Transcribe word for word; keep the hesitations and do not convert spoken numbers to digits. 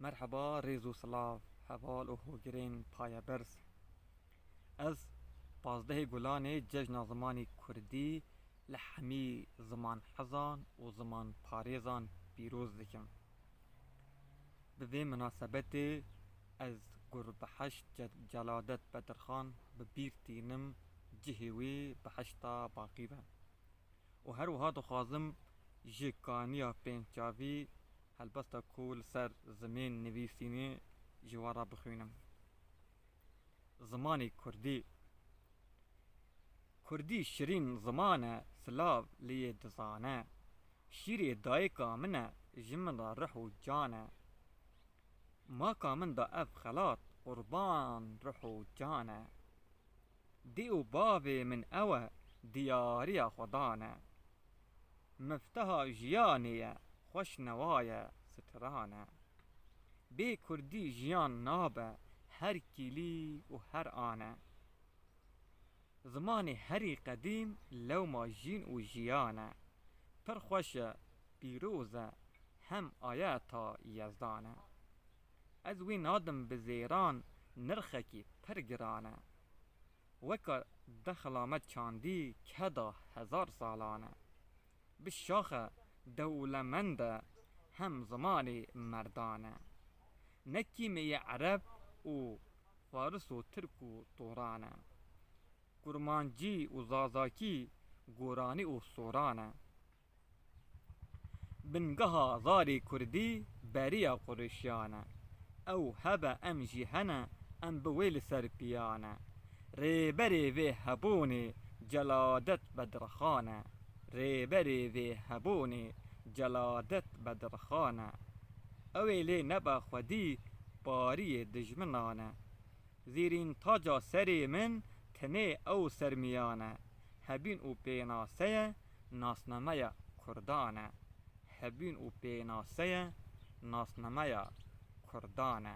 Merheba, rêz û silav, heval û hogirên payeberz. Ez pazdehê Gulanê cejna zimanê kurdî li hemî zimanhezan û zimanparêzan pîroz dikim. Bi vê minasebetê ez Gurbiheşt Ce-, Celadet Bedirxan bi bîr tînim, cihê wî behişta baqî be. Û her wiha dixwazim ji kaniya pêncçavî helbesta ku li ser zimên nivîsînê ji we re bixwînim. Zimanê kurdî. Kurdî şirîn ziman e, silav li yê dizane. Şîrê dayika min e, ji min re rih û can e. Maka min da ev xelat, qurban rih û can e. Dê û bavê min ew e, diyariya Xwedan e. Mifteha jiyanê ye, xweşnewa ye, stran e. Bê kurdî jiyan nabe, her kîlî û her an e. Zimanê herî qedîm lewma jîn û jiyan e. Pir xweş e, pîroz e, hem ayeta Yezdan e. Ez wî nadim bi zêran, nirxekî pir giran e. Weka dexla me çandî keda hezar salan e. Bi şax e, dewlemend e, hem zimanê merdan e. Ne kîmeyê ereb û faris û tirk û toran e. Kurmancî û zazakî, goranî û soran e. Bingeha zarê kurdî beriya qurişiyan e. Ew hebe em jî hene, em bi wê li ser piyan e. Rêberê vê hebûnê Celadet Bedirxan e. Rêberê vê hebûnê Celadet Bedirxan e. Ew ê lê nebe xwedî, pariyê dijminan e. Zîrîn taca serê min, tenê ew sermiyan e. Hebîn û pênase ye, nasnameya kurdan e. Hebîn û pênase ye, nasnameya kurdan e.